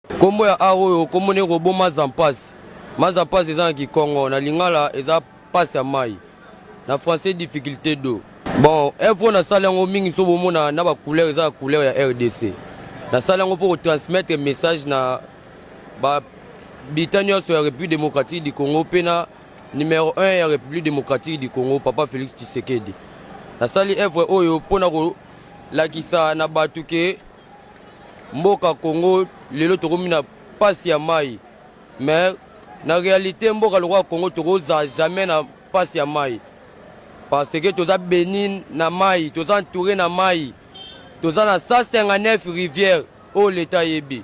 Kombo ya art oyo kombo ne robot Mazampasi. Mazampasi eza na kikongo, na lingala eza pasi ya mayi. Na français difficulté d'eau. Bon, œuvre oyo nasali yango mingi so bomona na ba couleur eza na couleur ya RDC. Nasali yango mpo ko transmettre message na ba bita nyonso ya République démocratique du Congo mpe na numéro 1 ya République démocratique du Congo Papa Félix Tshisekedi. Nasali œuvre oyo mpo na kolakisa na bato ke Mboka Congo lelo tokomi na pasi ya mayi mais na realite mboka lokola Congo tokozala jamais na pasi ya mayi parce que toza beni na mayi, toza entoure na mayi, toza na 159 rivières oyo l'etat ayebi,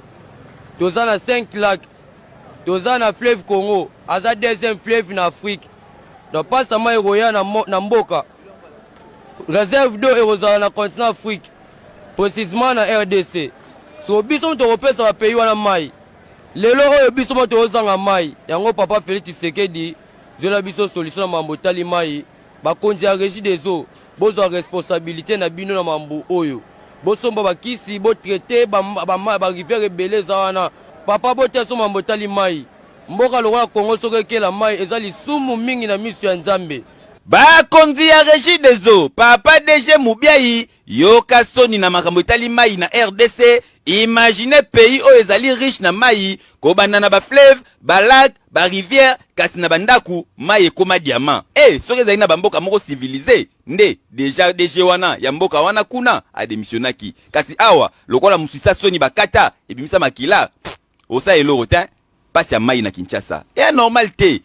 toza na 5 lacs, toza na fleuve Congo aza deuxième fleuve na Afrique. Donc pasi ya mayi ekoya na mboka, reserve d'eau ekozala na continent Afrique. Precisement na rdc. Siko biso moto tokopesa ba pays wana mayi. Lelo oyo biso moto tozanga mayi. Yango papa Felix Tshisekedi zwela biso solution na mambo etali mayi. Bakonzi ya Regie des eaux bozwa responsabilite na bino na mambo oyo. Bosomba ba kisi, bo traiter ba, ba, ba rivière ebele eza wana. Papa botia so mambo etali mayi. Mboka lokola Congo soki ekela mayi eza lisumu mingi na miso ya Nzambe. Bakonzi ya Regie des eaux, papa DG Mubiayi, yoka soni na makambo etali mayi na rdc, imagine pays oyo ezali riche na mayi, kobanda na ba fleuves, ba lacs, ba rivières, kasi na ba ndaku mayi ekoma diamant. Eh soki ezali na ba mboka moko civilise nde dejà DG wana ya mboka wana kuna a demissionaki, kasi awa lokola musisa soni bakata ebimisa makila, pff, osala eloko tein. Pasi ya mayi na Kinshasa eya normal te.